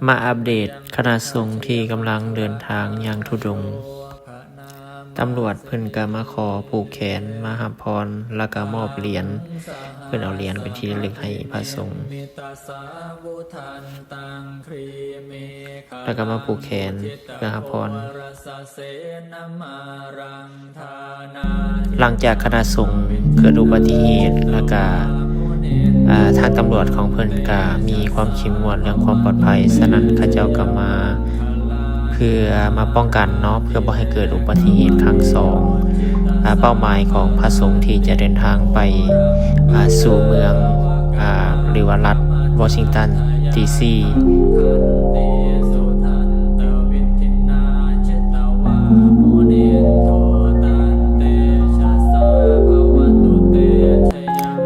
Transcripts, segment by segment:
ມາອັບເດດຄະນະສົງທີ່ກຳລັງເດີນທາງຍ່າງທຸດົງ. ຕຳຫຼວດເພິ່ນກະມາຂໍຜູກແຂນ ມາຮັບພອນ ແລ້ວກະມອບຫຼຽນ. ເພິ່ນເອົາຫຼຽນເປັນທີ່ລະລຶກໃຫ້ພະສົງ ແລ້ວກະມາຜູກແຂນເພື່ອຮັບພອນ. ຫຼັງຈາກຄະນະສົງເກີດອຸບັດຕິເຫດ ແລ້ວກະ ເອີ ທາງຕຳຫຼວດຂອງເພິ່ນກະມີຄວາມເຂັ້ມງວດເລື່ອງຄວາມປອດໄພ, ສະນັ້ນເຂົາເຈົ້າກະມາເພື່ອມາປ້ອງກັນເນາະ ເພື່ອບໍ່ໃຫ້ເກີດອຸບັດຕິເຫດຄັ້ງສອງ. ເປົ້າໝາຍຂອງພະສົງທີ່ຈະເດີນທາງໄປ ອ່າ ສູ່ເມືອງ ອ່າ ຫຼືວ່າລັດວໍຊິງຕັນ ດີຊີ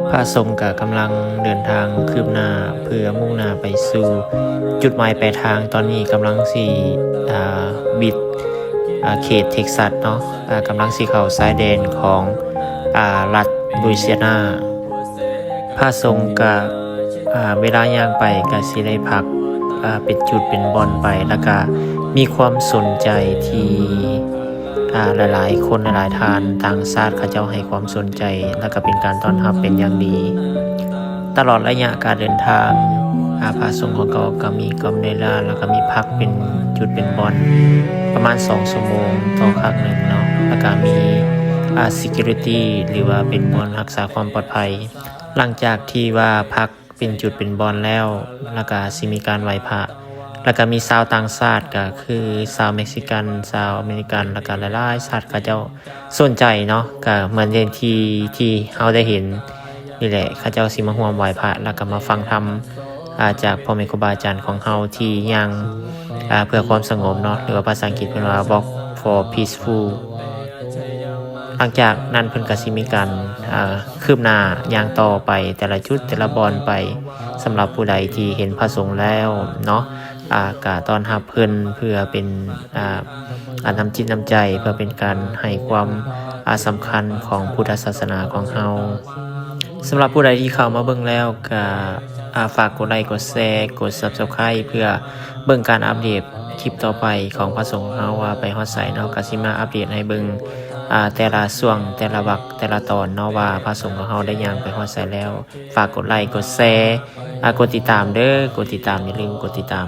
ພະສົງກະກຳລັງເດີນທາງຄືບໜ້າເພື່ອມຸ່ງໜ້າໄປສູ່ຈຸດໝາຍປາຍທາງ. ຕອນນີ້ກຳລັງຊິ ອ່າ ບິດ ອ່າ ເຂດເທັກຊັສເນາະ ອ່າ ກຳລັງຊິເຂົ້າຊາຍແດນຂອງ ອ່າ ລັດ ລຸຍຊີອານາ. ພະສົງກະ ອ່າ ເວລາຍ່າງໄປກະຊິໄດ້ພັກ ອ່າ ເປັນຈຸດເປັນບ່ອນໄປ ແລ້ວກະມີຄວາມສົນໃຈທີ່ ອ່າ ຫຼາຍໆຄົນ ຫຼາຍໆທ່ານຕ່າງຊາດເຂົາເຈົ້າໃຫ້ຄວາມສົນໃຈ ແລ້ວກະເປັນການຕ້ອນຮັບເປັນຢ່າງດີ. ຕະຫຼອດໄລຍະການເດີນທາງ ອ່າ ພະສົງຂອງເຂົາກະມີກຳເວລາ ແລ້ວກະມີພັກເປັນຈຸດເປັນບ່ອນປະມານສອງຊົ່ວໂມງຕໍ່ຄັ້ງໜຶ່ງເນາະ ແລ້ວກະມີ ອ່າ security ຫຼືວ່າເປັນບ່ອນຮັກສາຄວາມປອດໄພ. ຫຼັງຈາກທີ່ວ່າພັກເປັນຈຸດເປັນບ່ອນແລ້ວ ແລ້ວກະຊິມີການໄຫວ້ພະ ແລ້ວກະມີຊາວຕ່າງຊາດ ກະຄືຊາວເມັກຊິກັນ ຊາວອາເມລິກັນ ແລ້ວກະຫຼາຍໆຊາດເຂົາເຈົ້າ ສົນໃຈເນາະ ກະເໝືອນຢ່າງທີ່ ທີ່ເຮົາໄດ້ເຫັນນີ້ແຫຼະ ເຂົາເຈົ້າຊິມາຮ່ວມໄຫວ້ພະ ແລ້ວກະມາຟັງທຳ ອາ ຈາກພໍ່ແມ່ຄູບາອາຈານຂອງເຮົາທີ່ຍ່າງ ອາ ເພື່ອຄວາມສະຫງົບເນາະ ຫຼືວ່າພາສາອັງກິດເພິ່ນວ່າ walk for peaceful. ຫຼັງຈາກນັ້ນເພິ່ນກະຊິມີການ ອາ ຄືບໜ້າຍ່າງຕໍ່ໄປແຕ່ລະຈຸດແຕ່ລະບ່ອນໄປ. ສຳລັບຜູ້ໃດທີ່ເຫັນພະສົງແລ້ວເນາະ ອາ ກະຕ້ອນຮັບເພິ່ນເພື່ອເປັນ ອາ ອາ ນ້ຳຈິດນ້ຳໃຈ ເພື່ອເປັນການໃຫ້ຄວາມ ອາ ສຳຄັນຂອງພຸດທະສາສະໜາຂອງເຮົາ. ສຳລັບຜູ້ໃດທີ່ເຂົ້າມາເບິ່ງແລ້ວກະ ອາ ຝາກກົດໄລ ກົດແຊ ກົດ Subscribe ເພື່ອເບິ່ງການອັບເດດຄລິບຕໍ່ໄປຂອງພະສົງຂອງເຮົາວ່າໄປຮອດໃສເນາະ. ກະຊິມາອັບເດດໃຫ້ເບິ່ງ ອາ ແຕ່ລະຊ່ວງ ແຕ່ລະວັກ ແຕ່ລະຕອນເນາະ ວ່າພະສົງຂອງເຮົາໄດ້ຍ່າງໄປຮອດໃສແລ້ວ. ຝາກກົດໄລ ກົດແຊ ອາ ກົດຕິດຕາມເດີ ກົດຕິດຕາມ ຢ່າລືມກົດຕິດຕາມ.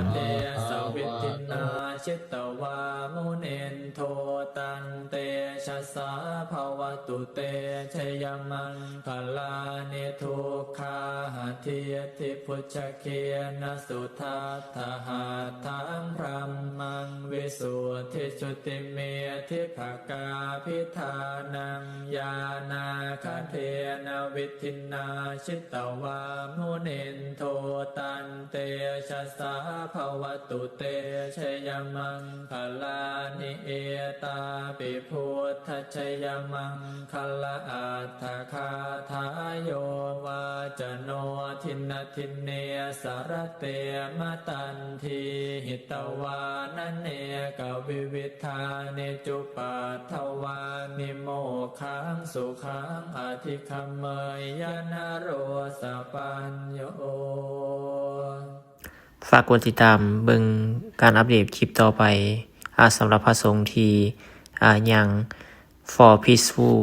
ຝາກກົດຕິດຕາມເບິ່ງການອັບເດດຄລິບຕໍ່ໄປ ອາ ສຳລັບພະສົງທີ່ ອາ ຍ່າງ for peaceful.